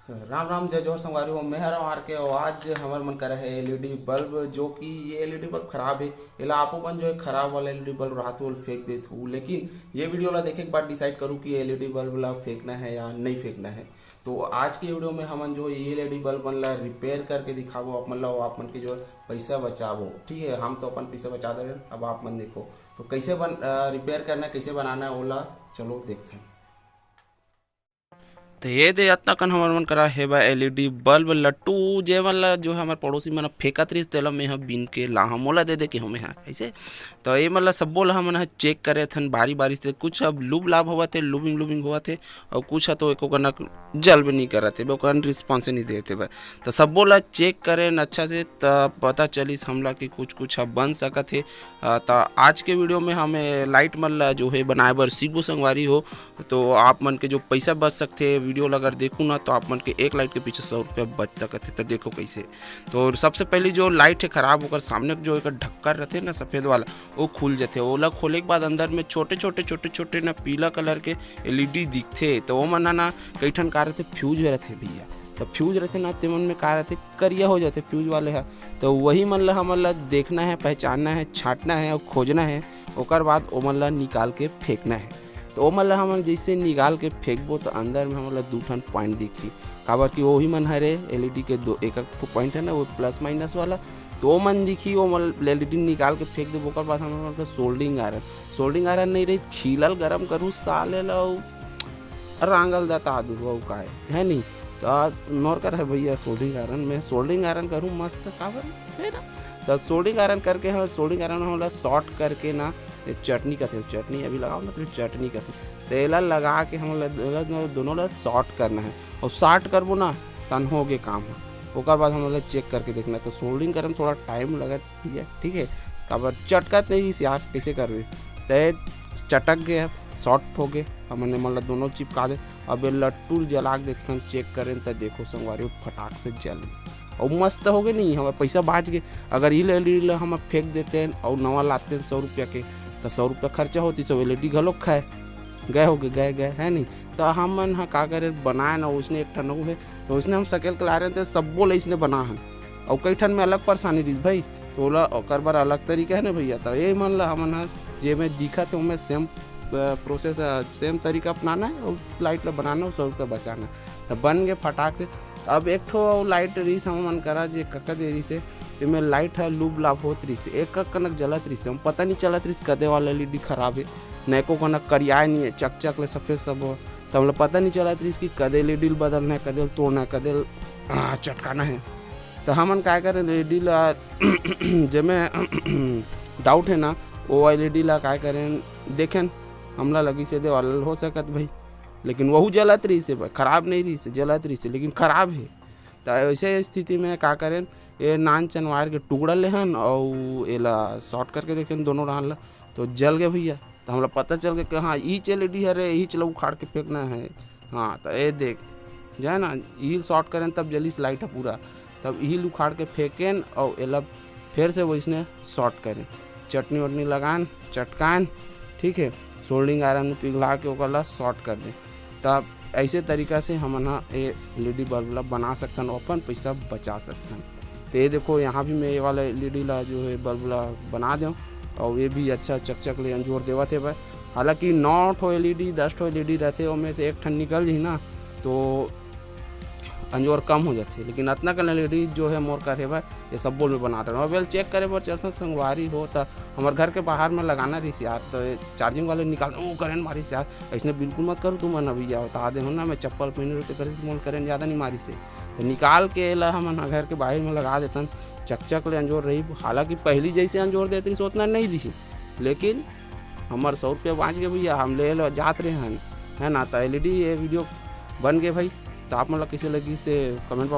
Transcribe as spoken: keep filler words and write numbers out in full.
राम राम, जय जोहार संगवारी हो, मैं हरव आर के। और आज हमर मन करा है एलईडी बल्ब, जो कि ये एलईडी बल्ब खराब है। एला आपो मन जो है खराब वाला एलईडी बल्ब रहत हो, ओला फेंक देत हो, लेकिन ये वीडियो ला देखे के बाद डिसाइड करू कि एलईडी बल्ब ला फेंकना है या नहीं फेंकना है। तो आज के वीडियो में हमन जो ये एलईडी बल्ब मन ला रिपेयर करके दिखाबो आप मन ला, और आप मन के जो है पैसा बचाबो। ठीक है, हम तो अपन पैसा बचा दे रहे, अब आप मन देखो तो कैसे बन रिपेयर करना है, कैसे बनाना है, ओला चलो देखते हैं। तो ये दे अतना कन हमर मन करा हे बा एलईडी बल्ब लट्टू, जे मन ला जो हमर पड़ोसी मन ह फेंकत रिहिस, तेला में ह बीन के लाहा मोला दे दे के हमें ह ऐसे। तो ये मन ला सब्बो ला हमन ह चेक करे थन बारी बारी से। कुछ अब लुब लाभ होवत हे, लुबिंग लुबिंग होवत हे, और कुछ ह तो एको कनक जल भी नहीं करत हे, ओकर रिस्पॉन्स नहीं देते बा। तो सब्बो ला चेक करेन अच्छा से, त पता चलिस हमला कि कुछ कुछ ह बन सकत हे। अ, त आज के वीडियो में हम ए लाइट मन ला जो है बनाए बर सीखबो संगवारी हो। तो आप मन के जो पैसा बच सकथे, वीडियो ला अगर देखू ना, तो आप मन के एक लाइट के पीछे सौ रुपया बच सकत हे। तो देखो कैसे। तो सबसे पहले जो लाइट है खराब, ओकर सामने जो एक ढक्कन रहते ना सफेद वाला, वो खुल जाते। ओला खोले के बाद अंदर में छोटे छोटे छोटे छोटे ना पीला कलर के एलईडी दिखथे। तो वो मन ना कई ठन का रहते, फ्यूज रहते भैया। तो फ्यूज रहते ना, ते मन में का रहते, करिया हो जाते फ्यूज वाले हा। तो वही मन ला हमन ला देखना है, पहचानना है, छांटना है और खोजना है। ओकर बाद ओमन ला निकाल के फेंकना है। तो ओमन ला हमन जैसे निकाल के फेंकबो, तो अंदर में हमन ला दू ठन पॉइंट दिखही, काबर कि वही मन हरे एलईडी के दो, एक एक ठो पॉइंट है ना, वो प्लस माइनस वाला। तो ओमन दिखही, ओमन एलईडी निकाल के फेंक देबो। ओकर बाद हमन ला सोल्डिंग आयरन, सोल्डिंग आयरन नहीं रही, खीलल गरम करू साले ला, अउ रांगल दा तादू हो काय है नहीं। तो आज मोर कर है भैया सोल्डिंग आयरन, में सोल्डिंग आयरन करूँ मस्त, काबर है ना। तो सोल्डिंग आयरन करके हम सोल्डिंग आयरन हमला शॉर्ट करके ना, ये चटनी कथे, चटनी अभी लगाओ ना, तो चटनी कथे। तो एला लगा के हम ला-, एला दोनों ला शॉर्ट करना है, और शॉर्ट करबो ना, तन हो गे काम है। ओकर बाद हम ला चेक करके देखना है। तो सोल्डिंग करे में थोड़ा टाइम लगत भैया, ठीक है, काबर चटकत नहीं रहिस यार, कैसे करबे। तो ये चटक गया, शॉर्ट हो गए, हमने मतलब दोनों चिपका दे। अब ये लट्टू ल जला के देखथन, चेक करें तो देखो संगवारी, वो फटाक से जल गए और मस्त हो गए। नहीं, हमारा पैसा बाच गए। अगर ये एलईडी ला हम फेंक देते हैं और नवा लाते हैं सौ रुपया के, तो सौ रुपया खर्चा होती, सब एलईडी घलो खाए गए हो गए, गए गए है नहीं। तो हमन ह का करे, बनाए ना उसने एक ठन अउ है, तो उसने हम सकेल के ला रहे थे, सब्बो ला इसने बना है। और कई ठन में अलग परेशानी रहिस भाई, तो ओला ओकर बर अलग तरीका है ना भैया। तो ये मन ला हमन ह जे में दिखत है, ओमे सेम, अ, प्रोसेस, अ, सेम तरीका अपनाना है और लाइट ला बनाना है, सौ रुपया बचाना है। तो बन गए फटाक से। अब एक ठो अउ लाइट रहिस हमन करा, जे कका दे रहिस है, जेमे लाइट ह लूब लाभ होत रहिस है, एक एक कनक जलत रहिस है, हम पता नहीं चलत रहिस कदे वाला एलईडी खराब है, न एको कनक करियाए नहीं है, चकचक ले सफेद सब हो। तो हमला पता नहीं चलत रहिस कि कदे एलईडी ल बदलना है, कदे ल तोड़ना है, कदे ल, आ, चटकाना है। तो हमन काय करें, एलईडी ला जेमे डाउट है ना, वो एलईडी ला काय करें, देखें, हमला लगी से दे वाला हो सकत भाई, लेकिन वहू जलत रहिस है, खराब नहीं रहिस है, जलत रहिस है, लेकिन खराब है। तो ऐसे स्थिति में का करें, ये नान चन वायर के टुकड़ा लेहन और एला शॉर्ट करके देखें दोनों डाहन ला, तो जल गए भैया। तो हमला पता चल गया कि हाँ, ईच एलईडी हरे, ईच ला उखाड़ के फेंकना है। हाँ, तो ये देख, जो है ना, ईल शॉर्ट करें तब जलिस लाइट है पूरा, तब ईल उखाड़ के फेंकेन और एला फिर से वैसने शॉर्ट करें, चटनी वटनी लगान, चटकान, ठीक है, सोल्डिंग आयरन में पिघला के ओकर ला शॉर्ट कर दें। तब ऐसे तरीका से हमन ह ए एलईडी बल्ब ला बना सकथन और अपन पैसा बचा सकथन। तो ये देखो, यहाँ भी मैं ये वाला एलईडी ला जो है बल्ब ला बना दें और ये भी अच्छा चकचक ले अंजोर देवत है भाई। हालांकि नौ ठो एलईडी, दस ठो एलईडी रहते, ओमे से एक ठन निकल जाही ना, तो अंजोर कम हो जाथे। लेकिन अतना कन एलईडी जो है मोर कर हे भाई, ये सब्बो में बना रहे। अब एल चेक करे बर चलथन संगवारी हो, त हमर घर के बाहर में लगाना रहिस यार, तो ये चार्जिंग वाले निकाल, ओ करंट मारिस यार, ऐसने बिल्कुल मत करो तुमन। अभी जाओ, बता दे हो ना, मैं चप्पल पहने रहते करे, तुमन करंट ज़्यादा नहीं मारिस है। तो निकाल के एला हमन ह घर के बाहर में लगा देथन, चकचक ले अंजोर रही। हालांकि पहली जैसे अंजोर देत रहिस, उतना नहीं दिही, लेकिन हमर सौ रुपया बाँच गए भैया, हम ले लो जात रहे हन, है ना। तो एलईडी ये वीडियो बन गए भाई, तो आप मन ला कैसे लगी से कमेंट बॉक्स